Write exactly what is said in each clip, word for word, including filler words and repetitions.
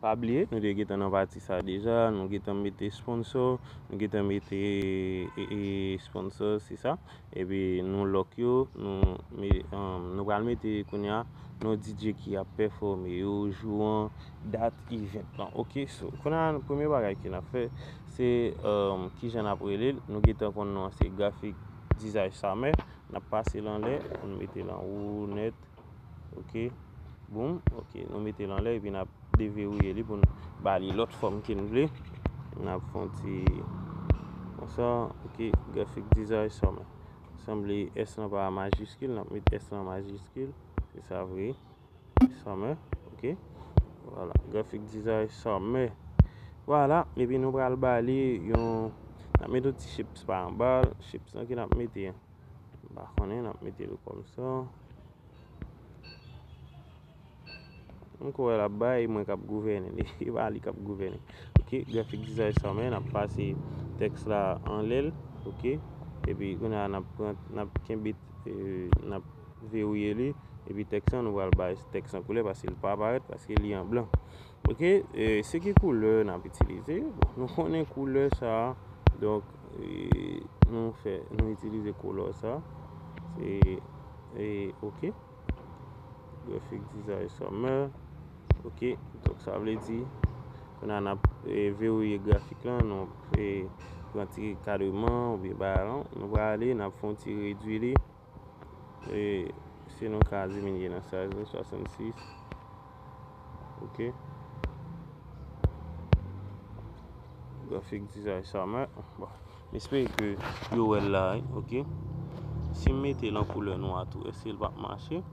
Pa bliye, nou te gentan nan pati sa deja, nou gentan mete sponsor, nou gentan mete e, e, sponsor, se sa. Epi nou lock yo, nou, me, um, nou pral mete kounye a non D J ki ap pèfòme yo, jou an, dat event lan. Ok, so, kounye a, premye bagay ke n ap fè, se, um, kijan n ap rele l. Nou gentan konn non an se Graphic Design Summer. N ap pase l anlè, pou n mete l anwo nèt. Ok. Boom. Ok. Nou mete l anlè epi n ap deverouye li pou n ba li lòt fòm ke n vle. N ap fè yon ti konsa. Ok. Graphic Design Summer. Sanble S lan pa majiskil, n ap met S lan majiskil. Se sa vre. Summer. Ok. Vwala. Graphic Design Summer. Vwala. Epi nou pral ba li yon, n ap mete yon ti shapes pa anba. Shapes lan ki n ap mete an. M pa konnen, n ap mete l kòmsa. M kwè l ap bay, mwen k ap gouvène li. E pa li k ap gouvène. Ok, Graphic Design Summer, n ap pase tèks la anlè l. Ok, epi kounye a n ap pran, n ap kenbe, eh, n ap verouye li. Epi tèks lan, nou pral bay tèks lan koulè paske li pa parèt, paske li an blan. Ok, e, se ki koulè n ap itilize? Bon, nou konnen koulè sa a. Donk, e, nou fè, nou itilize koulè sa a. Se, e, ok. Graphic Design Summer. Ok, donk sa vle di, kounye a n ap, e, verouye grafik lan, nou, e, pran ti kadreman oubyen bagay lan. Nou prale, n ap fè yon ti redwi li. E si nou ka diminye nan size nou, swasannsis. Ok. Graphic Design Summer. Bon, m espere ke yo wè l la, wi, ok. Si m mete l an koulè nwa tou, èske l p ap mache?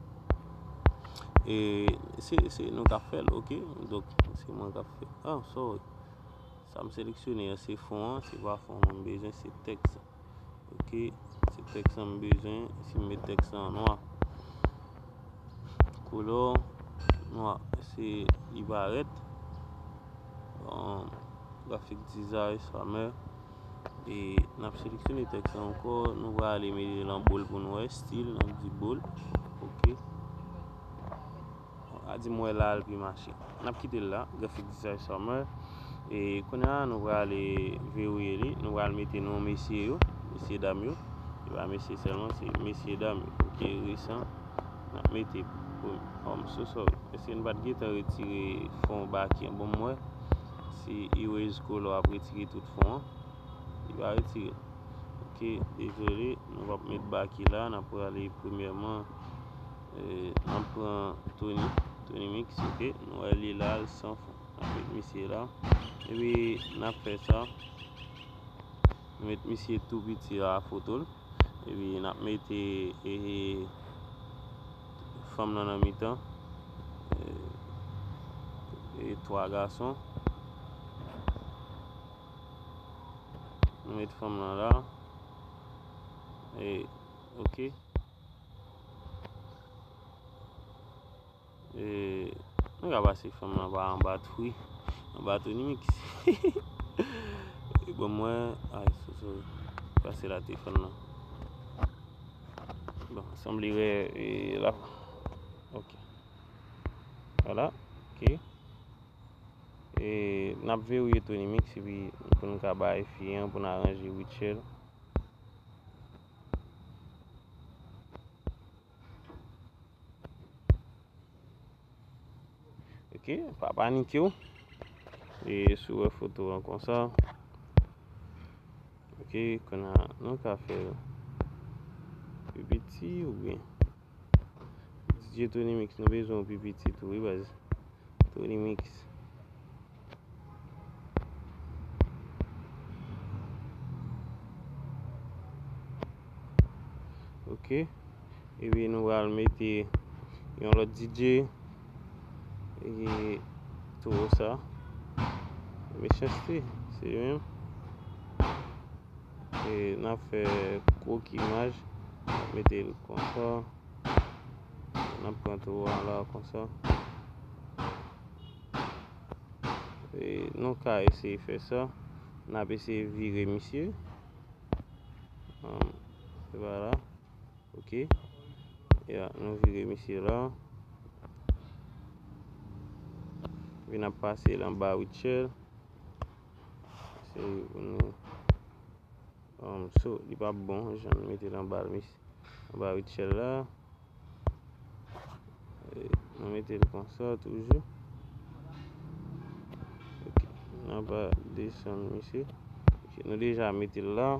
E se, se nou k ap fè l, ok. Donk, se mwen k ap fè. Oh, sorry. Sa m seleksyone an, se fon an, se pa fon an m bezwen, se tèks. Ok, se tèks lan m bezwen, si m met tèks lan an nwa. Koulè nwa, se li parèt. Bon, Graphic Design Summer. E n ap seleksyone tèks lan ankò, nou prale mete l an bold pou nou wè, stil, n ap di bold. Ok. A di m wè la l pi mache. N ap kite l la, Graphic Design Summer. E kounye a, nou prale verouye li. Nou pral mete non mesye yo, mesye dam yo. E pa mesye sèlman, se mesye dam yo. Ok, resan. N ap mete, oh, m so sorry. Èske n pa t gentan retire fon baki an? Bon, m wè si erase color ap retire tout fon an. Li pa retire. Ok, dezole, nou p ap met baki la, n ap prale premyèman, e, n ap pran Tony, Tony Mix, ok, nou wè li la, l san fon. N ap met misye la, epi n ap fè sa, nou met misye tou piti la, foto l, epi n ap mete, e, fanm nan nan mitan, e, e, twa gason. Nou met fanm nan la. E, ok. E, nou ka pase fanm nan pa anba tou, wi. Anba Tony Mix. E bon, mwen, ay, so, so, pase la te fanm nan. Bon, sanble wè, e, la. Ok. Vwala. Ok. E, n ap verouye Tony Mix epi pou n ka bay fi an, pou n aranje witch l. Ok, pa panike w. E si w wè foto an konsa. Ok, kounye a, nou ka fè l pi piti oubyen. D J Tony Mix, nou bezwen w pi piti tou, wi, baz. Tony Mix. Ok. Epi nou pral mete yon lòt D J. E towo sa. Mechanste, se li menm. E n ap fè kwoki imaj. N ap mete l konsa. N ap pran towo a la konsa. E nou ka eseye fè sa. N ap eseye vire misye. Um, se pa la. Ok. Ya, nou vire misye la. Epi n ap pase l anba Rutshelle. Se pou nou, um, so, li p ap bon, jan nou mete l anba l, mis-, anba Rutshelle la. E, nou mete l konsa toujou. Ok, n ap desann misye. Ok, nou deja mete l la.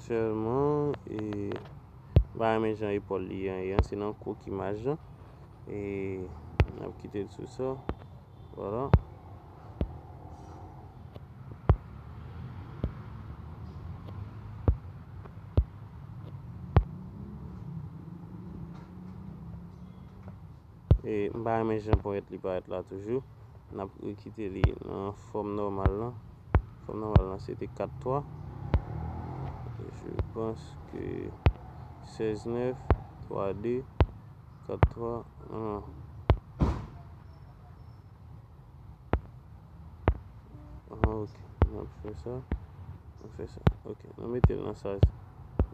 Sèlman, e, m pa renmen jan epòl li an ye an, se nan kwòk imaj lan. E, n ap kite l sou sa. Vwala. E, m pa renmen jan ponyèt li parèt la toujou. N ap rekite li nan fòm nòmal lan. Fòm nòmal lan, se te kat twa. Je pense que sèz nèf, twa de, kat twa. Non, non. Ah, ok. N ap fè sa. N ap fè sa. Ok. Nou mete l nan saz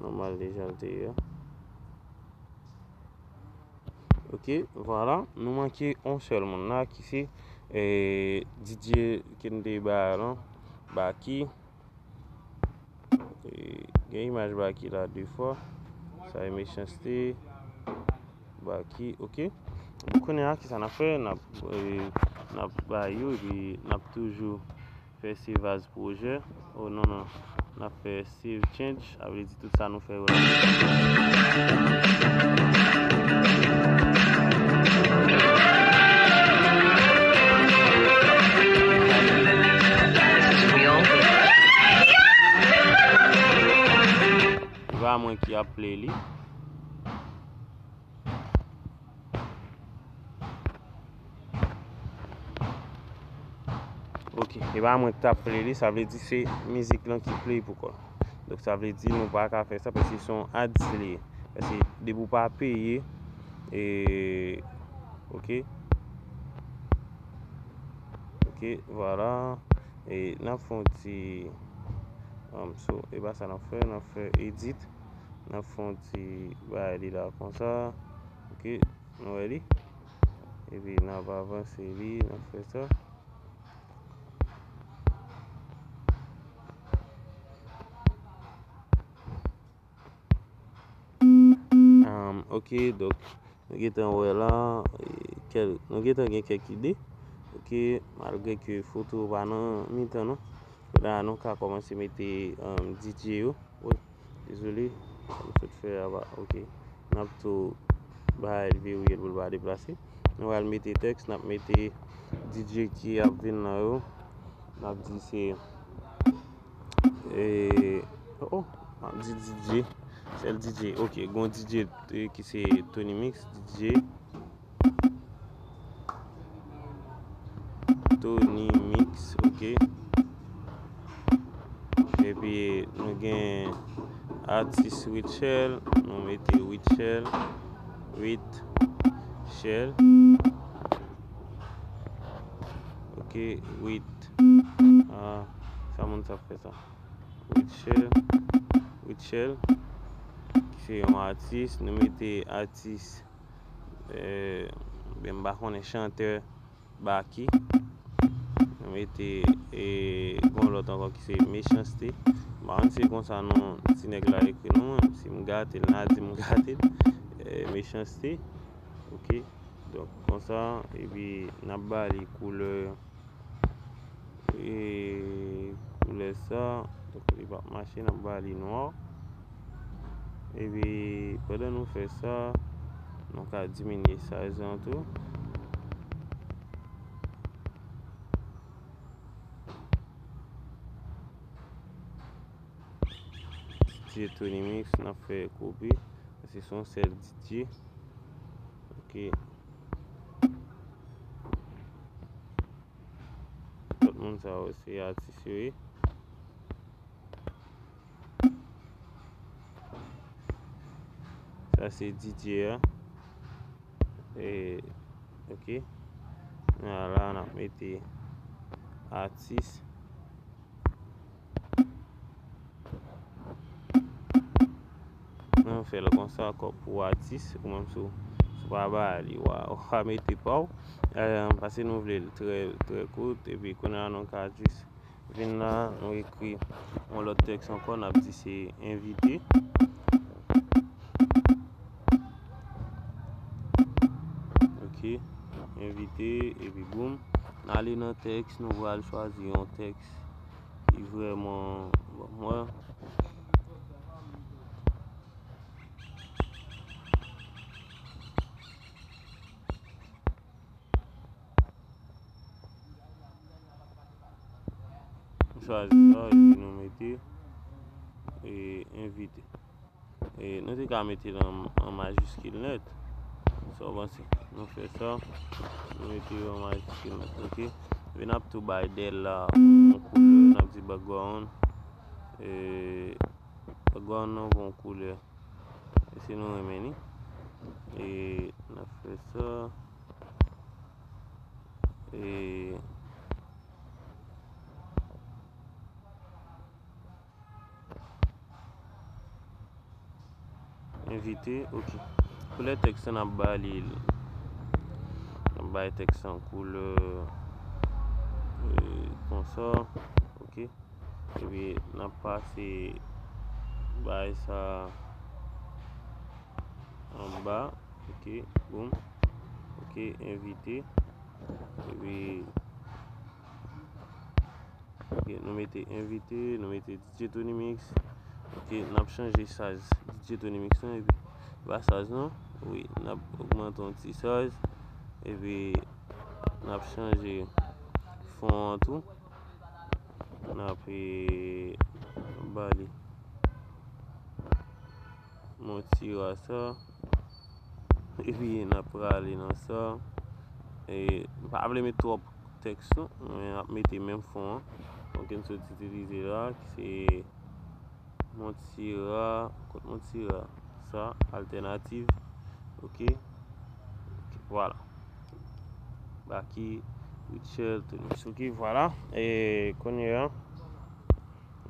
nòmal deja l te ye a. Ok, vwala. Nou manke yon sèl moun la ki se, eh, D J ke n te bay la, Baky. Eh, gen imaj Baky la de fwa. Sa e Mechanste. Baky, ok. Bon, kounye a, kisa n ap fè? N ap, eh, n ap bay yo, epi n ap toujou fè save as projè. Oh, non, non. N ap fè save change. Sa vle di tout sa nou fè yo la. Se pa mwen ki ap play li. Ok, e pa mwen k t ap play li, sa vle di se mizik lan ki play pou kò l. Donk, sa vle di nou pa ka fè sa paske se yon ads li ye. Paske depi w pa peye, e, ok. Ok, vwala. E n ap fè yon ti, um, so, e pa sa n ap fè, n ap fè edit. N ap fè yon ti bagay li la konsa. Ok, nou wè li. Epi n ap avanse li, n ap fè sa. Um, ok, donk, nou gentan wè la, e, kèl-, nou gentan gen kèk ide. Ok, malgre ke foto pa nan mitan nou. La, nou ka kòmanse mete, um, D J yo. Wi, dezole, sa m sot fè a pa, ok. N ap tou bay li verye l pou l pa deplase. Nou pral mete tèks, n ap mete D J ki ap vin nan yo. N ap di se, e, oh, oh, m ap di D J, sèl D J. Ok, gon D J, e, ki se Tony Mix, D J. Tony Mix, ok. Epi nou gen atis Rutshelle, nou mete Rutshelle, Rutshelle. Ok, Rut. Ah, sa moun sa fè sa. Rutshelle, Rutshelle, ki se yon atis, nou mete atis, eh, ben, m pa konnen, chantè Baky. Nou mete, eh, gon lòt ankò ki se Mechanste. M pa konn si se konsa non ti nèg la ekri non, si m gate l, n a di m gate l. Eh, Mechanste. Ok. Donk, konsa, epi n ap ba li koulè, e, koulè sa. Donk, li p ap mache, n ap ba li nwa. Epi, pandan nou fè sa, nou ka diminye size lan tou. D J Tony Mix, n ap fè kopi. Se yon sèl D J. Ok. Tout moun sa yo, se atis yo ye. Sa se D J a. E, ok. Kounye a la, n ap mete atis. Nou fè l konsa, kòb pou atis, ou menm si w, si w a ba li, w a, w a mete pa w. Eh, paske nou vle l trè, trè kout, epi kounye a nou ka jis vin la, nou ekri yon lòt tèks ankò, n ap di se envite. Ok, envite, epi boum. N ale nan tèks, nou pral chwazi yon tèks ki vrèman, bon, mwen, nou chwazi sa, epi nou mete, e, envite. E, nou te ka mete l an, an majiskil nèt. Sa w panse? Nou fè sa, nou mete yo an majiskil nèt, ok? Epi n ap tou bay dèyè l la yon koulè, n ap di background. E, background nan yon koulè. E si nou renmen li. E, n ap fè sa. E, envite, ok. Koulè tèks la, n ap ba li, n ap bay tèks lan koulè, e, konsa, ok. Epi, n ap pase bay sa anba, ok, boum, ok, envite, epi, ok, nou mete envite, nou mete D J Tony Mix. Ok, n ap chanje size D J Tony Mix lan, epi, pa size non. Wi, n ap ogmante yon ti size. Epi, n ap chanje fon an tou. N ap, e, ba li Montserrat sa. Epi n ap prale nan sa. E, m pa vle met twòp tèks non, men n ap mete menm fon an. Fon ke n sot itilize la, ki se Montserrat, kot Montserrat? Sa, altènativ. Ok. Ok, vwala. Baky, Rutshelle, Tony Mix. Ok, vwala. E kounye a,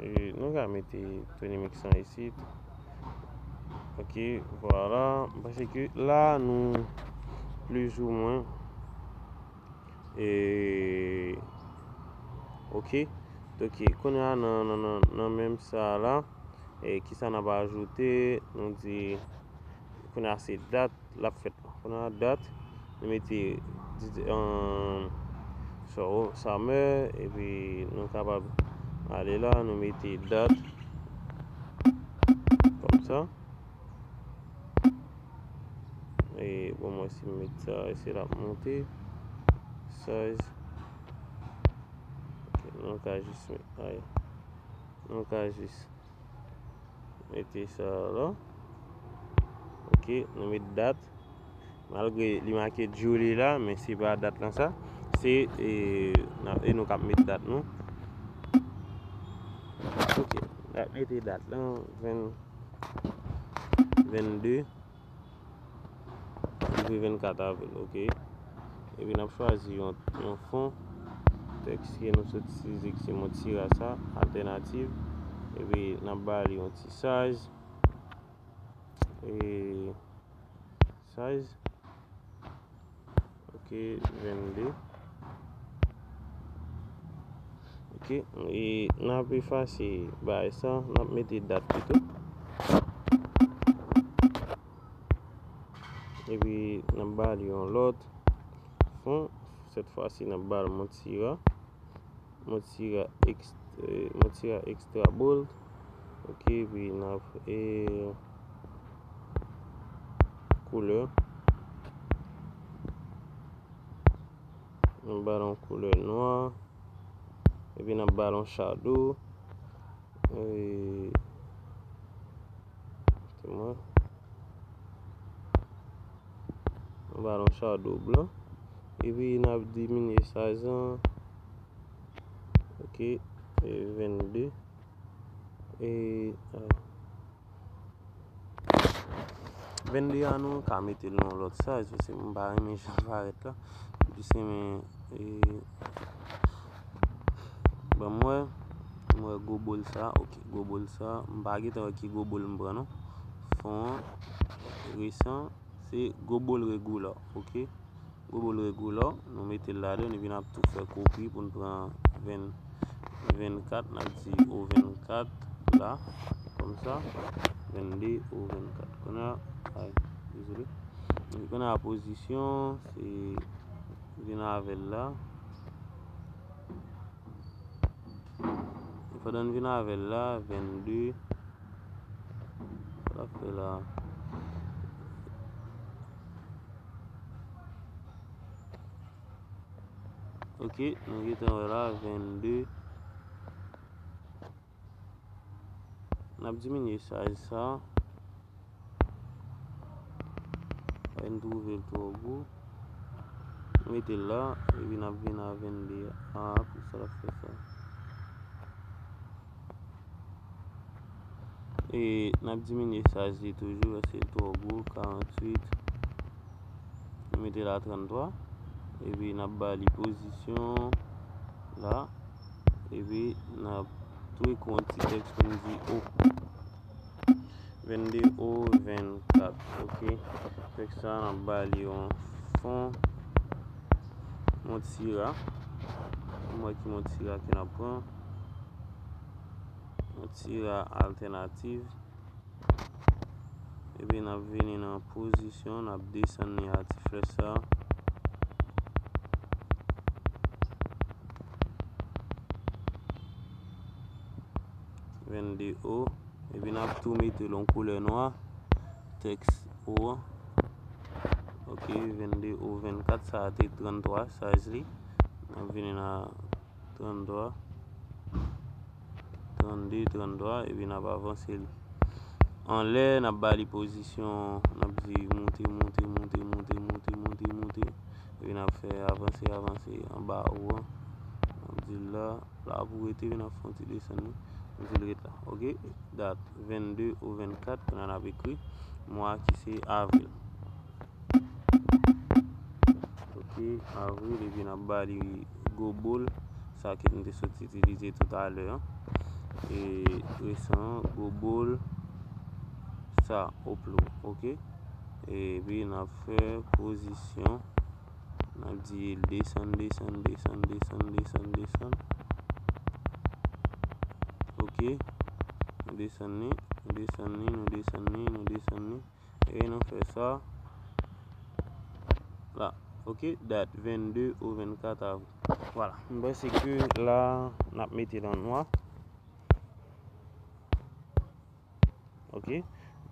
e, nou ka mete Tony Mix lan isit. Ok, vwala. M panse ke la, nou plizoumwen, e, ok. Ok, kounye a nan, nan, nan, nan menm sa la, e, kisa n ap ajoute? Nou di, kounye a se dat l ap fèt la. Kounye a dat, nou mete, di, um, so, summer, epi nou kapab ale la, nou mete dat, kòmsa. E, bon, mwen, si m met sa, e se l ap monte. Size. Ok, nou ka jis met, ay. Nou ka jis mete sa la. Ok, nou met dat. Malgre li make July la, men se pa dat lan sa. Se, e, n ap, e nou k ap met dat nou. Ok, n ap mete dat lan, ven, vennde. Rive vennkat avril, ok. Epi n ap chwazi yon, yon fon. Tèks ke nou sot itilize, ki se Montserrat sa, altènativ. Epi n ap ba li yon ti size. E size. Ok, vennde. Ok, e n ap efase bagay sa, n ap mete dat pito. Epi n ap ba li yon lòt fon. Sèt fwa si n ap ba l Montserrat. Montserrat ex-, e, Montserrat Extra Bold. Ok, epi n ap, e, koulè. N ap ba l yon koulè nwa. Epi n ap ba l yon shadow. E, se mwen. N ap ba l yon shadow blan. Epi n ap diminye size lan. Ok, e, vennde. E, a. Vennde a nou ka mete l nan yon lòt size, paske m pa renmen jan l parèt la. M plis renmen, e, ban m wè, m wè gwo bòl sa, ok, gwo bòl sa, m pa gentan wè ki gwo bòl m pran non. Fon an, resan, Se gwo bòl regular, ok? Gwo bòl regular, nou mete l ladan, epi n ap tou fè kopi pou n pran ven, vennkat, n ap di O vennkat la, kòmsa, vennde O vennkat. Kounye a, ay, dezole. Kounye a pozisyon, se vin avè l la. Pandan n vin avè l la, vennde. Sa l ap fè la? Ok, nou gentan wè la, vennde. N ap diminye size sa. Fè n twouve l twò gwo. Nou mete l la, epi n ap vin a vennde a pou sa l ap fè sa. E n ap diminye size li toujou, paske l twò gwo, karanntuit. Nou mete l a tranntwa. Epi n ap ba li pozisyon la. Epi n ap tou ekri yon ti tèks pou n di O. Vennde O vennkat, ok. Tèks sa, n ap ba li yon fon, yon ti ra. M wè ki yon ti ra ke n ap pran. Yon ti ra altènatif. Epi n ap vini nan pozisyon, n ap desann li a ti flèch sa. Vennde O. Epi n ap tou mete l yon koulè nwa. Tèks O an. Ok, vennde O vennkat, sa a te tranntwa, size li. N ap vini nan tranntwa, trannde, tranntwa, epi n ap avanse l anlè, n ap ba li pozisyon, n ap di moute, moute, moute, epi n ap fè avanse, avanse anba O an, n ap di l la, la pou rete, epi n ap fè yon ti desann li, nou di l ret la, ok, dat vennde O vennkat, kounye a n ap ekri mwa ki se avril. Ok, avril, epi n ap ba li gwo bòl, sa ke n te sot itilize toutalè an. E resan, gwo bòl, sa, oplo, ok. Epi n ap fè pozisyon, n ap di l desann, desann, desann. Ok, nou desann li, nou desann li, nou desann li, nou desann li. E nou fè sa la. Ok, dat vennde O vennkat avril. Vwala, m panse ke la, n ap mete l an nwa. Ok,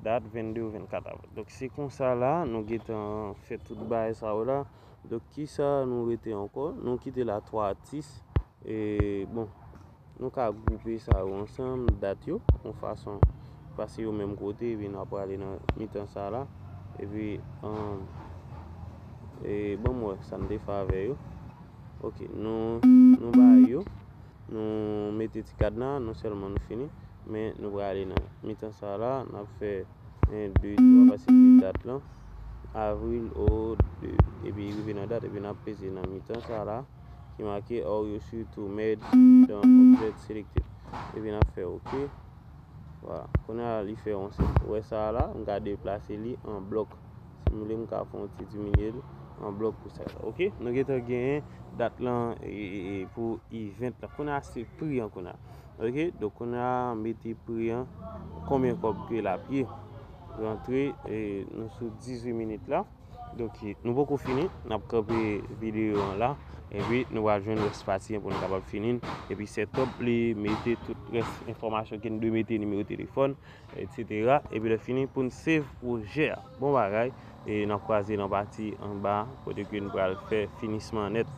dat vennde O vennkat avril. Donk, se konsa la, nou gentan fè tout bagay sa yo la. Donk, kisa nou rete ankò? Nou kite la twa tis. E, bon, nou ka gwoupe sa yo ansanm, dat yo, yon fason, pase yo menm kote, epi n ap prale nan mitan sa la. Epi, um, e, ban m wè sa n te fè avè yo. Ok, nou, nou bay yo, nou mete ti kadna, non sèlman nou fini, men nou prale nan mitan sa la, n ap fè en, de, twa, pase se dat lan, avril o de, epi rive nan dat, epi n ap peze nan mitan sa la, ki make Are you sure to merge the object selected? Epi n ap fè ok. Vwala. Kounye a, li fè yon sèl. Ou wè sa a la, m ka deplase li an blòk. Si m vle, m ka fè yon ti diminye l an blòk pou sa. Ok? Nou gentan genyen dat lan, e, e, e, pou event lan. Kounye a, se pri an kounye a. Ok? Donk, kounye a, mete pri an, konbyen kòb ke l ap ye. Rantre, e, nou sou dizuit minit la. Donk, nou poko fini, n ap kanpe videyo an la, epi nou pral jwenn rès pati an pou nou kapab fini l, epi setup li, mete tout rès enfòmasyon ke n dwe mete, nimewo telefòn, etsetera. Epi lè fini, pou n save pwojè a. Bon bagay, e n ap kwaze nan pati anba, kote ke n pral fè finisman nèt.